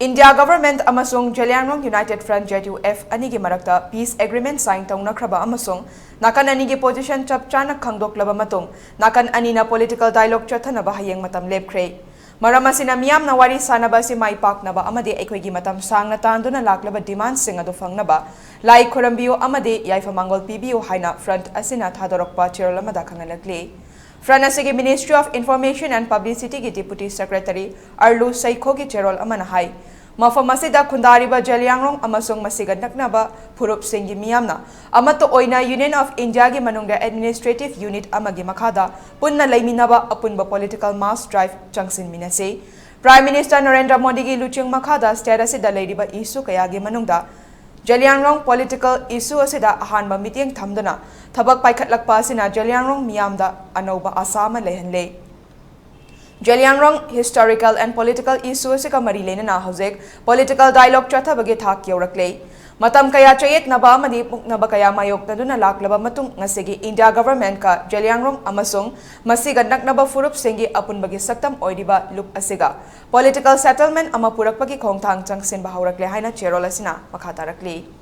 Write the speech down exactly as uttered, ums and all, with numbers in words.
India Government ꯑꯃꯁꯨꯡ Zeliangrong United Front, J U F, ꯑꯅꯤꯒꯤ ꯃꯔꯛꯇ peace agreement sign ꯇꯧꯅꯈ꯭ꯔꯕ ꯑꯃꯁꯨꯡ ꯅꯥꯀꯟ ꯑꯅꯤꯒꯤ position ꯆꯞ ꯆꯥꯅ ꯈꯪꯗꯣꯛꯂꯕ ꯃꯇꯨꯡ, ꯅꯥꯀꯟ ꯑꯅꯤꯅ political dialogue ꯆꯠꯊꯅꯕ ꯍꯌꯦꯡ ꯃꯇꯝ ꯂꯦꯞꯈ꯭ꯔꯦ꯫ ꯃꯔꯝ ꯑꯁꯤꯅ ꯃꯤꯌꯥꯝꯅ ꯋꯥꯔꯤ ꯁꯥꯅꯕ ꯑꯁꯤ ꯃꯥꯏ ꯄꯥꯛꯅꯕ ꯑꯃꯗꯤ ꯑꯩꯈꯣꯏꯒꯤ ꯃꯇꯝ ꯁꯥꯡꯅ ꯇꯥꯟꯗꯨꯅ ꯂꯥꯛꯂꯕ demandsꯁꯤꯡ ꯑꯗꯨ ꯐꯪꯅꯕ ꯂꯥꯏ ꯈꯨꯔꯝꯕꯤꯌꯨ ꯑꯃꯗꯤ ꯌꯥꯏꯐ ꯃꯪꯒꯣꯜ ꯄꯤꯕꯤꯌꯨ ꯍꯥꯏꯅ front ꯑꯁꯤꯅ ꯊꯥꯗꯣꯔꯛꯄ ꯆꯦꯔꯣꯜ ꯑꯃꯗ ꯈꯪꯍꯜꯂꯛꯂꯤ꯫ Front ꯑꯁꯤꯒꯤ Ministry of Information and Publicityꯒꯤ Deputy Secretary ꯑꯔꯂꯨ ꯁꯩꯈꯣꯒꯤ ꯆꯦꯔꯣꯜ ꯑꯃꯅ ꯍꯥꯏ, ꯃꯐꯝ ꯑꯁꯤꯗ ꯈꯨꯟꯗꯥꯔꯤꯕ ꯖꯦꯂꯤꯌꯥꯡꯔꯣꯡ ꯑꯃꯁꯨꯡ ꯃꯁꯤꯒ ꯅꯛꯅꯕ ꯐꯨꯔꯨꯞꯁꯤꯡꯒꯤ ꯃꯤꯌꯥꯝꯅ ꯑꯃꯠꯇ ꯑꯣꯏꯅ Union of Indiaꯒꯤ ꯃꯅꯨꯡꯗ administrative unit ꯑꯃꯒꯤ ꯃꯈꯥꯗ ꯄꯨꯟꯅ ꯂꯩꯃꯤꯟꯅꯕ ꯑꯄꯨꯟꯕ political mass drive ꯆꯪꯁꯤꯟꯃꯤꯟꯅꯁꯤ꯫ Prime Minister Narendra ꯃꯣꯗꯤꯒꯤ ꯂꯨꯆꯤꯡ ꯃꯈꯥꯗ state ꯑꯁꯤꯗ ꯂꯩꯔꯤꯕ issue ꯀꯌꯥꯒꯤ ꯃꯅꯨꯡꯗ ꯖꯦꯂꯤꯌꯥꯡꯔꯣꯡ political issue ꯑꯁꯤꯗ ꯑꯍꯥꯟꯕ ꯃꯤꯠꯌꯦꯡ ꯊꯝꯗꯨꯅ ꯊꯕꯛ ꯄꯥꯏꯈꯠꯂꯛꯄ ꯑꯁꯤꯅ ꯖꯦꯂꯤꯌꯥꯡꯔꯣꯡ ꯃꯤꯌꯥꯝꯗ ꯑꯅꯧꯕ ꯑꯥꯁꯥ ꯑꯃ ꯂꯩꯍꯜꯂꯦ꯫ Zeliangrong historical and political issue ꯑꯁꯤꯒ ꯃꯔꯤ ꯂꯩꯅꯅ ꯍꯧꯖꯤꯛ political dialogue ꯆꯠꯊꯕꯒꯤ ꯊꯥꯛ ꯌꯧꯔꯛꯂꯦ꯫ ꯃꯇꯝ ꯀꯌꯥ ꯆꯌꯦꯠꯅꯕ ꯑꯃꯗꯤ ꯃꯨꯛꯅꯕ ꯀꯌꯥ ꯃꯥꯌꯣꯛꯅꯗꯨꯅ ꯂꯥꯛꯂꯕ ꯃꯇꯨꯡ, ꯉꯁꯤꯒꯤ India Governmentꯀ ꯖꯦꯂꯤꯌꯥꯡꯔꯣꯡ ꯑꯃꯁꯨꯡ ꯃꯁꯤꯒ ꯅꯛꯅꯕ ꯐꯨꯔꯨꯞꯁꯤꯡꯒꯤ ꯑꯄꯨꯟꯕꯒꯤ ꯁꯛꯇꯝ ꯑꯣꯏꯔꯤꯕ ꯂꯨꯞ ꯑꯁꯤꯒ political settlement ꯑꯃ ꯄꯨꯔꯛꯄꯒꯤ ꯈꯣꯡꯊꯥꯡ ꯆꯪꯁꯤꯟꯕ ꯍꯧꯔꯛꯂꯦ ꯍꯥꯏꯅ ꯆꯦꯔꯣꯜ ꯑꯁꯤꯅ ꯃꯈꯥ ꯇꯥꯔꯛꯂꯤ꯫